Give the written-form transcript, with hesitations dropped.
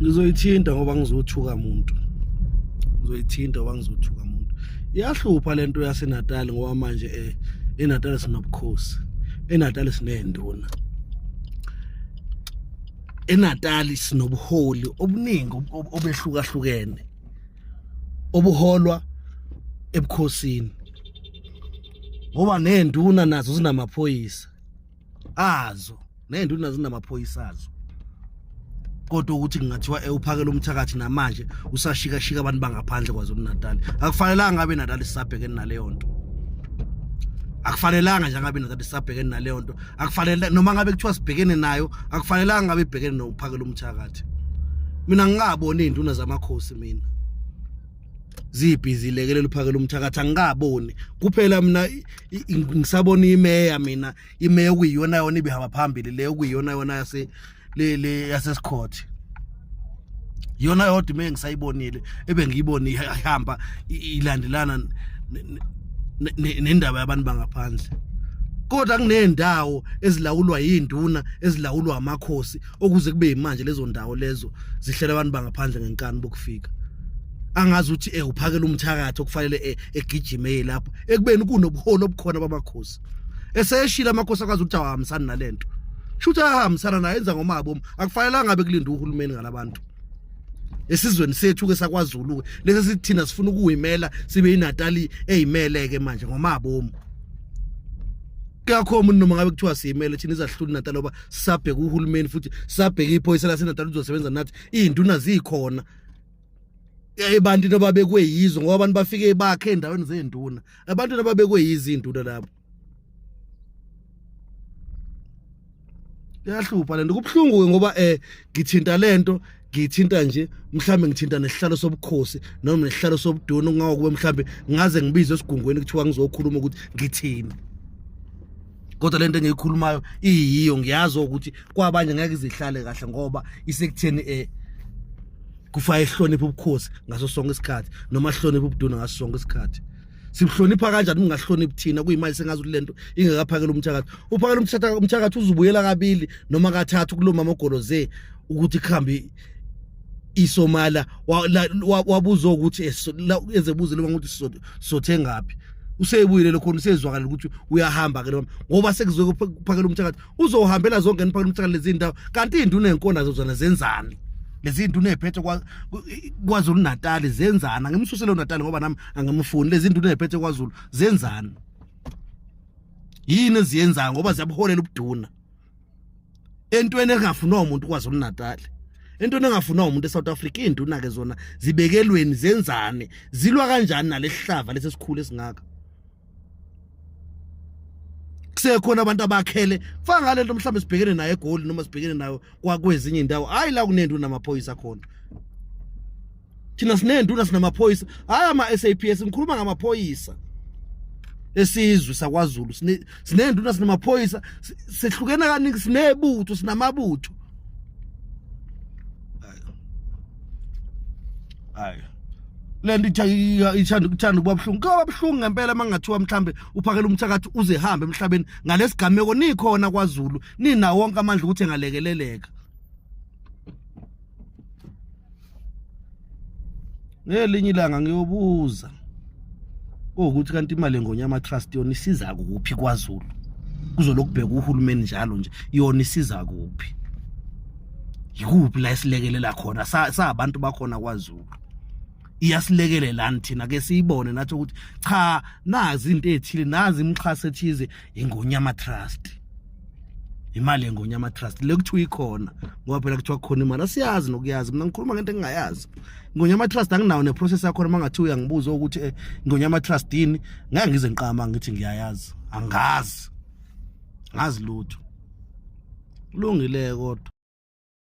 Ngizoyithinta ngoba ngizothuka muntu. Ngizoyithinta ngoba ngizothuka muntu. Iyahlupha lento yaseNatal ngoba manje eh eNatal sinobukhosi. ENatal sinezinduna. ENatal sinobuholi obuningi obehlukahlukene. Obuholwa ebukhosini. Ngoba nezinduna nazo zinamaphoyisa. Azo ney'nduna zinamaphoyisa azo kodwa ukuthi kungathiwa ewuphakela umthakathi namanje usashikashika abantu bangaphandle kwaZulu Natal akufanelanga ngabe Natal sisabhekene naleyo nto akufanelanga nje ngabe Natal sisabhekene naleyo nto akufanele noma ngabe kuthiwa sibhekene nayo akufanelanga ngabe ibhekene nokuphakela umthakathi mina ngingaboni izinduna zamakhosi mina zibhizi lekelela uphakela umthakathi angikaboni kuphela mina ngisabona imeya mina imeya okuyiyona yona ibihamba phambili le okuyiyona yona yase le le yasesikhothi yona yodwa imeya ngisayibonile ebengiyibona ihamba ilandelana nendaba yabantu bangaphandle kodwa kunendawo ezilawulwa yinduna ezilawulwa amakhosi okuze kube yimanje lezo ndawo lezo zihlela abantu bangaphandle ngenkani bokufika angazi ukuthi eh uphakela umthakathi okufanele eh, egijime lapho ekubeni kunobuholi obukhona bamakhosi eseshila amakhosi akwazi ukuthi awahambisani nalento shuthi ahambisana naye enza ngomabo akufanelanga ngabe kulinda uhulumeni ngalabantu esizweni sethu ke sakwaZulu ke lesi sithina sifuna ukuyimela sibe iNatali eyimele ke manje ngomabomu kuyakho umuntu noma ngabe kuthiwa siyimele thina izahlula iNatali ngoba sisabheka uhulumeni futhi sisabheka iphoyisa laseNatali uzosebenza nathi iy'nduna zikhona ebantwini ababekwe yizo ngoba abantu bafike bakhe endaweni zey'nduna ebantwini ababekwe yizo iy'nduna labo iyahlupha lento kubuhlungu ke ngoba eh ngithinta lento ngithinta nje mhlambe ngithinta nesihlalo sobukhosi noma nesihlalo sobuduna kungawo kube mhlambe ngaze ngibizwe esigungweni kuthiwa ngizokhuluma ukuthi ngithini kodwa lento engiyikhulumayo iyiyo ngiyazi ukuthi kwabanye ngeke izihlale kahle ngoba isekutheni eh kufanele ihloniphe ubukhosi ngaso sonke isikhathi noma hloniphe ubuduna ngaso sonke isikhathi sibuhlonipha kanjani ungahloniphi thina kuyimali sengazi ukuthi lento ingekaphakela umthakathi uphakela umthakathi umthakathi uzubuyela kabili noma kathathu kulo mama ogoloze ukuthi kuhambe isomala wabuza ukuthi ezebuze lo ukuthi sothe ngaphi usebuyile lokho usezwakala ukuthi uyahamba ke lo ngoba sekuzoke kuphakela umthakathi uzohambela zonke niphakela umthakathi lezi ndawo kanti induna enkona zona zenzani lezi nduna eziphethe kwaZulu Natal zenzani angimsusele uNatal ngoba nami angimfuni lezi nduna eziphethe kwaZulu zenzani yini eziyenzayo ngoba ziyabuholela ubuduna entweni engafunwa umuntu kwaZulu Natal entweni engafunwa umuntu eSouth Africa induna ke zona zibekelweni zenzani zilwa kanjani nalesihlava lesesikhulu esingaka kusekhona abantu abakhele faka ngalento mhlawumbe sibhekene nayo eGoli noma sibhekene nayo kwakwezinye indawo hayi la kunenduna namaphoyisa khona thina sinenduna sinamaphoyisa hayi ama-SAPS ngikhuluma ngamaphoyisa esizwe sakwaZulu sinenduna sinamaphoyisa sehlukene kaningi sinebutho sinamabutho hayi lento ithanda ithanda ukuba buhlungu kuyoba buhlungu ngempela uma kungathiwa mhlambe uphakela umthakathi uze hambe emhlabeni ngalesigameko nikhona kwaZulu ninawo wonke amandla ukuthi engalekeleleka ngelinye ilanga ngiyobuza ukuthi kanti imali engonyama trust yona isiza kuphi kwaZulu kuzolokubheka uhulumeni njalo nje yona isiza kuphi yikuphi la esilekelela khona sabantu bakhona kwaZulu iyasilekelelani thina ke siyibone nathi ukuthi cha nazi into ethile nazi imxhaso ethize ingonyama trust imali yengonyama trust le kuthiwa ikhona ngoba phela kuthiwa khona imali asiyazi nokuyazi mina ngikhuluma ngento engingayazi ingonyama trust anginawo neprocess yakhona uma ngathiwa uyangibuza ukuthi eh, ingonyama trust yini ngeke ngize ngiqama ngithi ngiyayazi angazi ngazi lutho kulungile kodwa.